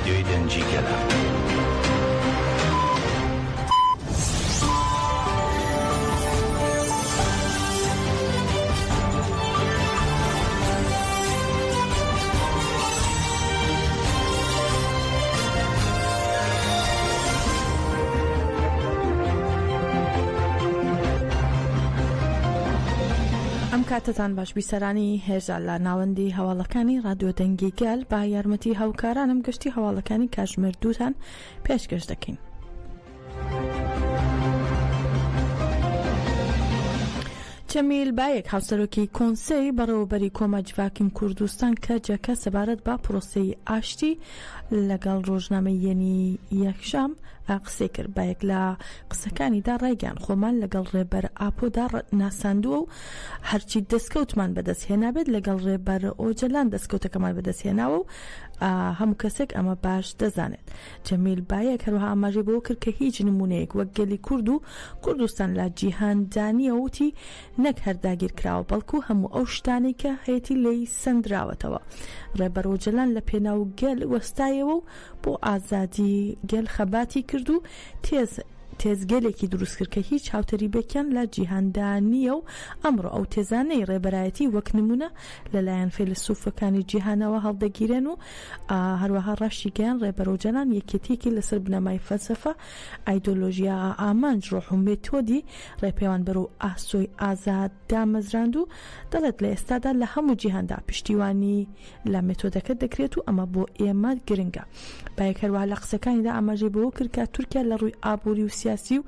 ڕادیۆی دەنگی گەلە. ئەم کاتەتان باش بیسەرانی هێژا لە ناوەندی هەواڵەکانی ڕادیۆ دەنگی گەل بە یارمەتی هاوکارانم گشتی هەواڵەکانی کاتژمێر دووتان پێشکەش دەکەین. جەمیل بایک هاوسەرۆکی کۆنسەی بەڕێوەبەری کۆما جڤاکین کوردستان کەجەکە سەبارەت بە پرۆسەی ئاشتی لەگەڵ ڕۆژنامەی یەنی یەکشام قسەی کرد. بایک لە قسەکانیدا ڕایگەیاند خۆمان لەگەڵ ڕێبەر ئاپۆدا ناساندووە و هەرچی دەستکەوتمان بەدەست هێنابێت لەگەڵ ڕێبەر ئۆجەلان دەستکەوتەکەمان بەدەست هێناوە و هەموو کەسێک ئەمە باش دەزانێت. جەمیل بایەک هەروەها ئاماژەی بەوە کرد کە هیچ نموونەیەک وەک گەلی کورد و کوردستان لە جیهاندا نییە و وتی، نەک هەر داگیرکراوە، بەڵکو هەموو ئەو شتانەی کە هەیەتی لێی سەندراوەتەوە. ڕێبەر ئۆجەلان لە پێناو گەل وەستایەوە و بۆ ئازادی گەل خەباتی کرد و تێز تێزگەلێکی دروست کرد کە هیچ هاوتەریبێکیان لە جیهاندا نییە و ئەمڕۆ ئەو تێزانەی ڕێبەرایەتی وەک نموونە لەلایەن فەیلەسوفەکانی جیهانەوە هەڵدەگیرێن و هەروەها ڕاشیگەیاند ڕێبەر ئۆجەلان یەکێتییەکی لەسەر بنەمای فەلسەفە، ئایدۆلۆژیا، ئامانج، ڕۆح و مێتۆدی ڕێپێوان بەرەو ئاسۆی ئازاد دامەزراند و دەڵێت لە ئێستادا لە هەموو جیهاندا پشتیوانی لە مێتۆدەکە دەکرێت و ئەمە بۆ ئێمە گرنگە. بایک هەروەها لە قسەکانیدا ئاماژەی بەوە کرد کە تورکیا لە ڕووی ئابووری و سیاسی و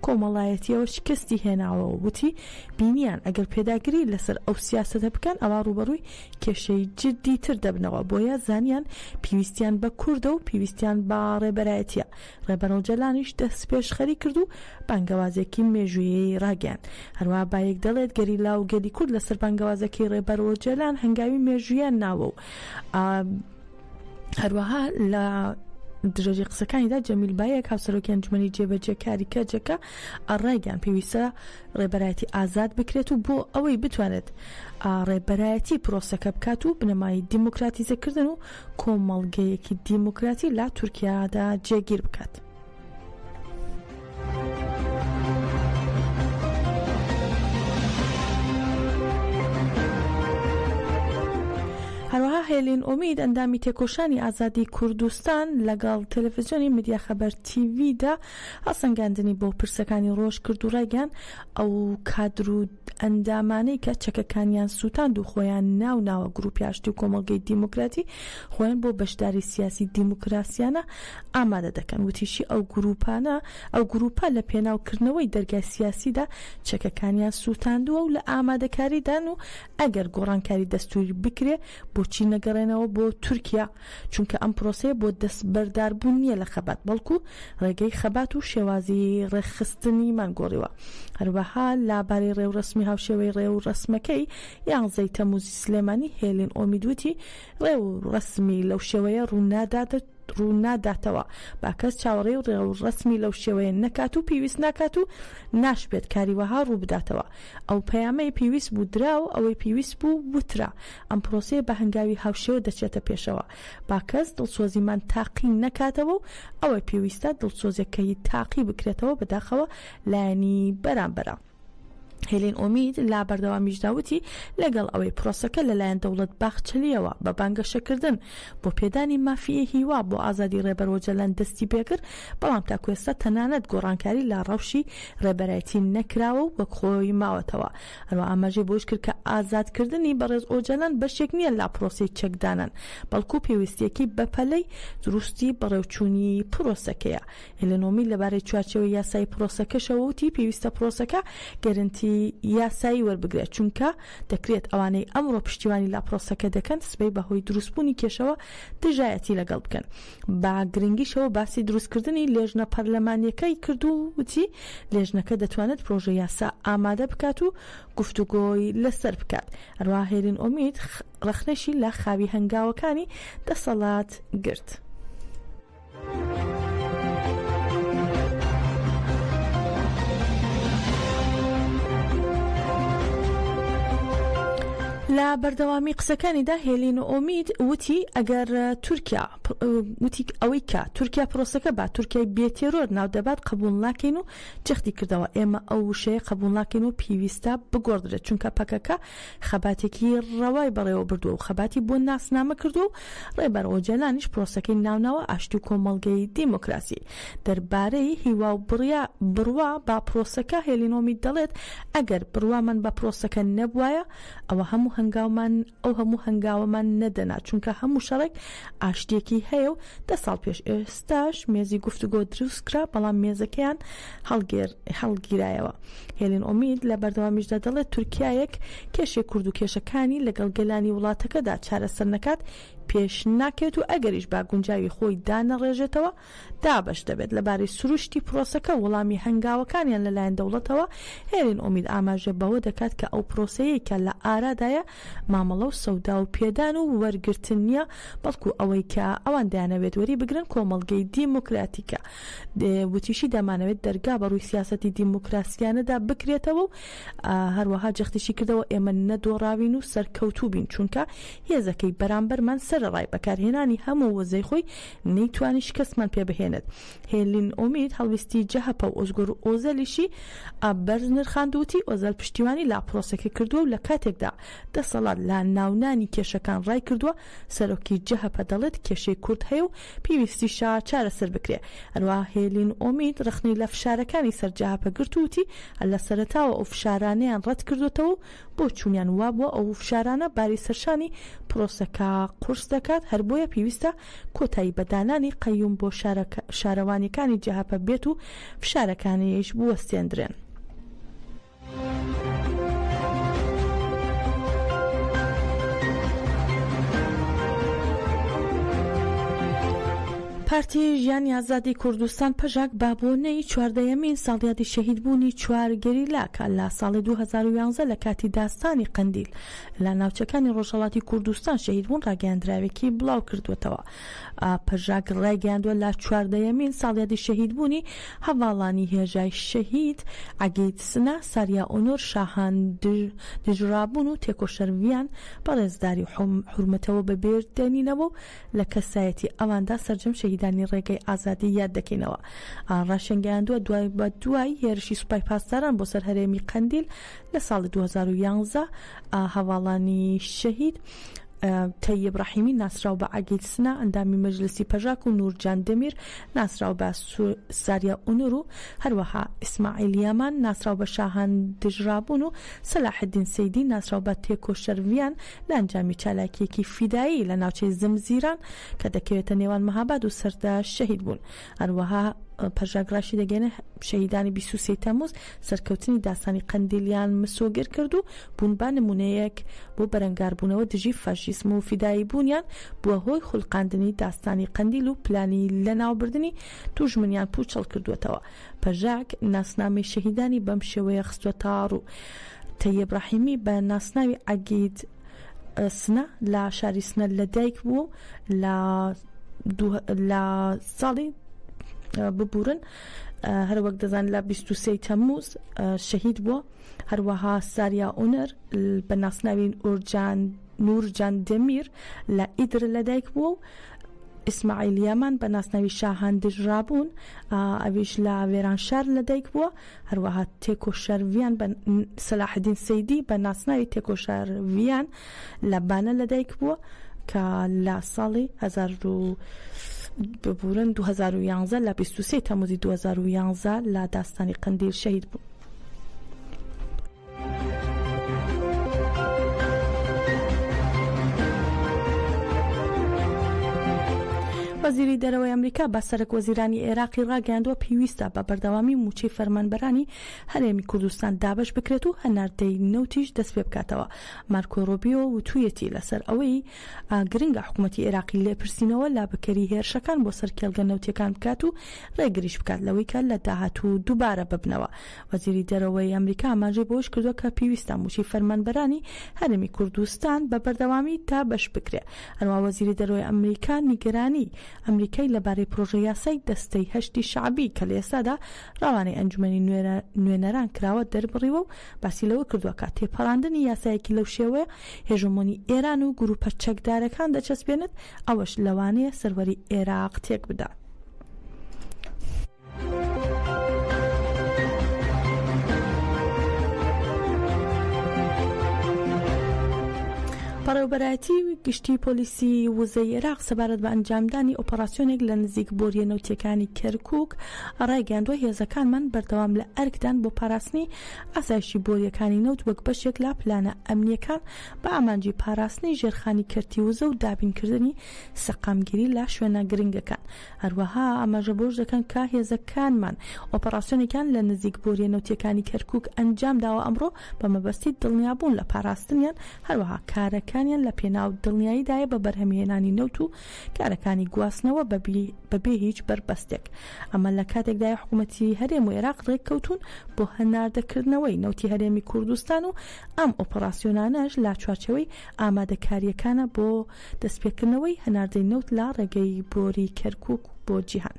کۆمەڵایەتییەوە شکستی هێناوە و وتی، بینیان ئەگەر پێداگری لەسەر ئەو سیاسەتە بکەن ئەوا ڕووبەڕووی کێشەی جددی تر دەبنەوە، بۆیە زانیان پێویستیان بە کوردە و پێویستیان بە ڕێبەرایەتییە. ڕێبەر ئۆجەلانیش دەستپێشخەری کرد و بانگەوازێکی مێژوویی ڕاگەیاند. هەروەها بایک دەڵێت گەریلا و گەلی کورد لەسەر بانگەوازەکەی ڕێبەر ئۆجەلان هەنگاوی مێژوویان ناوە و هەروەها لە درێژەی قسەکانیدا جەمیل بایەک هاوسەرۆکی ئەنجومەنی جێبەجێکاری کەجەکە ڕایگەیاند پێویستە ڕێبەرایەتی ئازاد بکرێت و بۆ ئەوەی بتوانێت ڕێبەرایەتی پرۆسەکە بکات و بنەمای دیموکراتیزەکردن و کۆمەڵگەیەکی دیموکراتی لە تورکیادا جێگیر بکات. هەروەها هێلین ئومید ئەندامی تێکۆشانی ئازادی کوردستان لەگەڵ تەلەفزیۆنی میدیا خەبەر تیڤیدا هەڵسەنگاندنی بۆ پرسەکانی ڕۆژ کرد و ڕایگەیاند ئەو کادر و ئەندامانەی کە چەکەکانیان سووتاند و خۆیان ناو ناوە گروپی ئاشتی و کۆمەڵگەی دیموکراتی خۆیان بۆ بەشداری سیاسی دیموکراسیانە ئامادە دەکەن وتیشی ئەو گروپانە ئەو گروپە لە پێناو کردنەوەی دەرگای سیاسیدا چەکەکانیان سووتاندووە و لە ئامادەکاریدان و ئەگەر گۆڕانکاری دەستوری بکرێ بۆچی نەگەڕێنەوە بۆ تورکیا چونکە ئەم پرۆسەیە بۆ دەستبەرداربوون نییە لە خەبات، بەڵکو ڕێگەی خەبات و شێوازی ڕێکخستنیمان گۆڕیوە. هەروەها لە بارەی ڕێوڕەسمی هاوشێوەی ڕێوڕەسمەکەی یانزەی تەمووزی سلێمانی هێلین ئۆمید وتی، ڕێوڕەسمی لەو شێوەیە ڕووناداتەوە، با کەس چاوەڕێی ڕێوڕەسمی لەو شێوەیە نەکات و پێویست ناکات و ناشبێت کاری وەها ڕووبداتەوە. ئەو پەیامەی پێویست بوو درا و ئەوەی پێویست بوو وترا. ئەم پرۆسەیە بە هەنگاوی هاوشێوە دەچێتە پێشەوە. با کەس دڵسۆزیمان تاقی نەکاتەوە و ئەوەی پێویستە دڵسۆزیەکەی تاقی بکرێتەوە بەداخەوە لایەنی بەرامبەرە. هێلین ئومید لە بەردەوامیشدا وتی، لەگەڵ ئەوەی پرۆسەکە لەلایەن دەوڵەت باخچەلییەوە بە بانگەشەکردن بۆ پێدانی مافی هیوا بۆ ئازادی ڕێبەر ئۆجەلان دەستی پێکرد، بەڵام تاکو ئێستا تەنانەت گۆڕانکاری لە ڕەوشی ڕێبەرایەتی نەکراوە و وەک خۆی ماوەتەوە. هەروەها ئاماژەی بەوەش کرد کە ئازادکردنی بەڕێز ئۆجەلان بەشێک نییە لە پرۆسەی چەکدانان، بەڵکو پێویستییەکی بەپەلەی دروستی بەڕێوچوونی پرۆسەکەیە. هێلێنۆمی لەبارەی چوارچێوەی یاسایی پرۆسەکەشەوە وتی، پێویستە پرۆسەکە گەرەنتی یاسایی وەربگرێت، چونکە دەکرێت ئەوانەی ئەمڕۆ پشتیوانی لە پرۆسەکە دەکەن سبەی بەهۆی دروستبوونی کێشەوە دژایەتی لەگەڵ بکەن. بە گرنگیشەوە باسی دروستکردنی لێژنە پەرلەمانییەکەی کرد و وتی، لێژنەکە دەتوانێت پرۆژە یاسا ئامادە بکات و گفتوگۆی لەسەر بکات. هەروەها هێلین ئومید ڕەخنەشی لە خاوی هەنگاوەکانی دەسەڵات گرت. لە بەردەوامی قسەکانیدا هێلین ئۆمید وتی، ئەگەر تورکیا وتی، ئەوەی کە تورکیا پرۆسەکە بە تورکیای بێ تێرۆر ناودەبات قبوڵ ناکەین و جەختی کردەوە، ئێمە ئەو وشەیە قبوڵ ناکەین و پیویستە بگۆڕدرێت، چونکە پەکەکە خەباتێکی ڕەوای بەڕێوەبردووە و خەباتی بۆ ناسنامە کردووە و ڕێبەر ئۆجەلانیش پرۆسەکەی ناوناوە ئاشتی و کۆمەڵگەی دیموکراسی. دەربارەی هیوا و بڕوا بە پرۆسەکە هێلین ئۆمید دەڵێت، ئەگەر بڕوامان بە پرۆسەکە نەبوایە ئەوە هەموو هەنگاومان ئەو هەموو هەنگاوەمان نەدەنا، چونکە هەموو شەڕێک ئاشتییەکی هەیە و دە ساڵ پێش ئێستاش مێزی گفتوگۆ دروستکرا، بەڵام مێزەکەیان هەڵگیرایەوە. هێلین ئۆمید لە بەردەوامیشدا دەڵێت، تورکیایەک کێشەی کورد و کێشەکانی لەگەڵ گەلانی وڵاتەکەدا چارەسەر نەکات پێش ناکەوێت و ئەگەریش بە گونجاوی خۆی دانەڕێژێتەوە دابەش دەبێت. لەبارەی سروشتی پرۆسەکە و وەڵامی هەنگاوەکانیان لەلایەن دەوڵەتەوە، هێلین ئومید ئاماژە بەوە دەکات کە ئەو پرۆسەیەی کە لە ئارادایە مامەڵە و سەودا و پێدان و وەرگرتن نییە، بەڵکو ئەوەی کە ئەوان دەیانەوێت وەریبگرن کۆمەڵگەی دیموکراتیکە. وتیشی دەمانەوێت دەرگا بەڕووی سیاسەتی دیموکراسیانەدا بکرێتەوە و هەروەها جەختیشی کردەوە ئێمە نەدۆڕاوین و سەرکەوتوو بین، چونکە هێزەکەی بەرامبەرمان سەرەڕای بەکارهێنانی هەموو وزەی خۆی نەیتوانی شکستمان پێ بهێنێت. هێلین ئومید هەڵویستی جەهەپە و ئۆزگور ئۆزەلیشی بەرز نرخاند و وتی، ئۆزەل پشتیوانی لە پرۆسەکە کردووە و لە کاتێکدا دەسەڵات لە ناونانی کێشەکان ڕایکردووە، سەرۆکی جەهەپە دەڵێت کێشەی کورد هەیە و پێویستیشە چارەسەر بکرێ. هەروەها هێلین ئومید ڕەخنەی لە فشارەکانی سەر جەهەپە گرت و وتی، هەر لە سەرەتاوە ئەو فشارانەیان ڕەتکردۆتەوە و بۆچوونیان وابووە ئەو فشارانە باری سەرشانی پرۆسەکە قورس دەکات، هەر بۆیە پێویستە کۆتایی بە دانانی قەیوم بۆ شارەوانییەکانی جەهەپە بێت و فشارەکانیش بوەستێندرێن. پارتی ژیانی ئازادی کوردستان پەژاک بە بۆنەی چواردەیەمین ساڵیادی شەهیدبوونی چوار گەریلا کە لە ساڵی 2011 لە کاتی داستانی قەندیل لە ناوچەکانی ڕۆژهەڵاتی کوردستان شەهیدبوون ڕاگەیاندراوێکی بڵاو کردووەتەوە. پەژاک ڕایگەیاندووە لە چواردەیەمین ساڵیادی شەهیدبوونی هەڤاڵانی هێژای شەهید عەگید سنە، ساریا ئۆنۆر، شاهان دژڕابوون و تێکۆشەر ڤیان بە ڕێزداری و حورمەتەوە بەبیر دێنینەوە و لە کەسایەتی ئەواندا سەرجەم شەهیدانی ڕێگەی ئازادی یاد دەکەینەوە. ڕاشیانگەیاندووە دوای بە دوای هێرشی سوپای پاسداران بۆ سەر هەرێمی قەندیل لە ساڵی 2011 هەڤاڵانی شەهید تەیب ڕەحیمی ناسراو بە عەگید سنە ئەندامی مەجلسی پەژاک و نورجان دەمیر ناسراو بە ساریا ئونور و هەروەها ئیسماعیل یامان ناسراو بە شاهان دژڕابوون و سەلاحەدین سەیدی ناسراو بە تێکۆشەر ڤیان لە ئەنجامی چالاکییەکی فیدایی لە ناوچەی زمزیران کە دەکەوێتە نێوان مەهاباد و سەردەشت شەهید بوون. هەروەها پەژاک ڕاشیدەگەیەنێ شەهیدانی 23 تەمووز سەرکەوتنی داستانی قەندیلیان مسۆگەر کرد و بوون بە نموونەیەک بۆ بەرەنگاربوونەوە دژی فاشیسم و فیدایی بوونیان بووە هۆی خولقاندنی داستانی قەندیل و پلانی لەناوبردنی دوژمنیان پووچەڵ کردووەتەوە. پەژاک ناسنامەی شەهیدانی بەم شێوەیە خستووەتەڕوو، تەیب ڕەحیمی بە ناسناوی عەگید سنە لە شاری سنە لەدایک بووە و لە لە ساڵی ببورن هەروەک دەزان لە 23 تەمموز شەهید بووە هەروەها ساریا ئونەر بە ناسناوی ئورجان نورجان دەمیر لە ئیدر لەدایک بووە و ئیسماعیل یامان بە ناسناوی شاهان دژڕابوون ئەویش لە وێرانشار لەدایک بووە، هەروەها تێکۆشەر ڤیان بە سەلاحەدین سەیدی بە ناسناوی تێکۆشەر ڤیان لە بانە لەدایک بووە کە لە ساڵی هەزار و ببورن 2011 لە 23 تەموزی 2011 لە داستانی قەندیل شەهید بوو. وەزیری دەرەوەی ئەمریکا بە سەرەک وەزیرانی عێراقی ڕاگەیاندووە پێویستە بە بەردەوامی مووچەی فەرمانبەرانی هەرێمی کوردستان دابەش بکرێت و هەناردەی نەوتیش دەست پێ بکاتەوە. مارکۆ ڕۆبیۆ وتوویەتی لەسەر ئەوەی گرنگە حکوومەتی عێراقی لێپرسینەوە لە بکەری هێرشەکان بۆ سەر کێڵگە نەوتییەکان بکات و ڕێگریش بکات لەوەی کە لە داهاتوو دووبارە ببنەوە. وەزیری دەرەوەی ئەمریکا ئاماژەی بەوەش کردووە کە پێویستە مووچەی فەرمانبەرانی هەرێمی کوردستان بە بەردەوامی دابەش بکرێ. هەروەها وەزیری دەرەوەی ئەمریکا نیگەرانی. ئەمریکای لەبارەی پرۆژە یاسای دەستەی هەشتی شەعبی کە لە ئێستادا ڕەوانەی ئەنجومەنی نوێنەران کراوە دەربڕیوە و باسی لەوە کردووە کە تێپەڕاندنی یاسایەکی لەو شێوەیە هێژۆمۆنی ئێران و گرووپە چەکدارەکان دەچەسپێنێت، ئەوەش لەوانەیە سەروەری ئێراق تێکبدات. بەڕێوەبەرایەتی گشتی پۆلیسی وزەی عێراق سەبارەت بە ئەنجامدانی ئۆپەراسیۆنێک لە نزیک بۆریە نەوتیەکانی کەرکوک ڕایگەیاندوە هێزەکانمان بەردەوام لە ئەرکدان بۆ پاراستنی ئاسایشی بۆریەکانی نەوت وەک بەشێک لە پلانە ئەمنیەکان بە ئامانجی پاراستنی ژێرخانی کەرتی وزە و دابینکردنی سەقامگیری لە شوێنە گرنگەکان. هەروەها ئاماژە بەوەش دەکەن کە هێزەکانمان ئۆپەراسیۆنێکیان لە نزیک بۆریە نەوتیەکانی کەرکوک ئەنجامداوە ئەمڕۆ بە مەبەستی دڵنیابوون لە پاراستنیان، هەروەها کارەکانیان لە پێناو دڵنیاییدایە بە بەرهەمهێنانی نەوت و کارەکانی گواستنەوە بەبێ هیچ بەربەستێک. ئەمە لە کاتێکدایە حکومەتی هەرێم و عێراق رێککەوتوون بۆ هەناردەکردنەوەی نەوتی هەرێمی کوردستان و ئەم ئۆپەراسیۆنانەش لە چوارچێوەی ئامادەکارییەکانە بۆ دەستپێکردنەوەی هەناردەی نەوت لە ڕێگەی بۆری کەرکوک بۆ جیهان.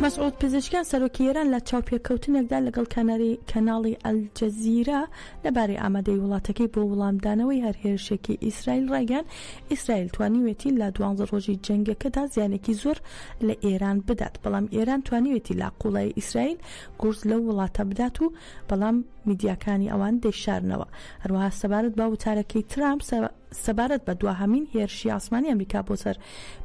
مەسعود پزیشکیان سەرۆکی ئێران لە چاوپێکەوتنێکدا لەگەڵ کەناڵی ئەلجەزیرە لەبارەی ئامادەیی وڵاتەکەی بۆ وڵامدانەوەی هەر هێرشێکی ئیسرائیل ڕایگەیاند، ئیسرائیل توانیویەتی لە دوانزە ڕۆژی جەنگەکەدا زیانێکی زۆر لە ئێران بدات، بەڵام ئێران توانیویەتی لە قوڵایی ئیسرائیل گورز لەو وڵاتە بدات و بەڵام میدیاکانی ئەوان دەیشارنەوە. هەروەها سەبارەت بە وتارەکەی ترامپ سەبارەت بە دواهەمین هێرشی ئاسمانی ئەمریکا بۆ سەر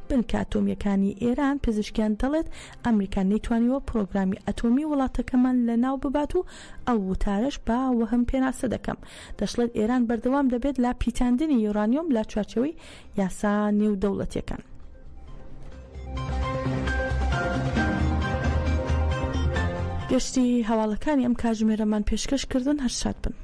بنکە ئەتۆمییەکانی ئێران، پزیشکیان دەڵێت، ئەمریکا نەیتوانیوە پرۆگرامی ئەتۆمی وڵاتەکەمان لەناو ببات و ئەو وتارەش بە وەهم پێناسە دەکەم. دەشڵێت، ئێران بەردەوام دەبێت لە پیتاندنی یۆرانیۆم لە چوارچێوەی یاسا نێودەوڵەتییەکان. گەشتی هەواڵەکانی ئەم کاتژمێرەمان پێشکەش کردن هەر شاد بن.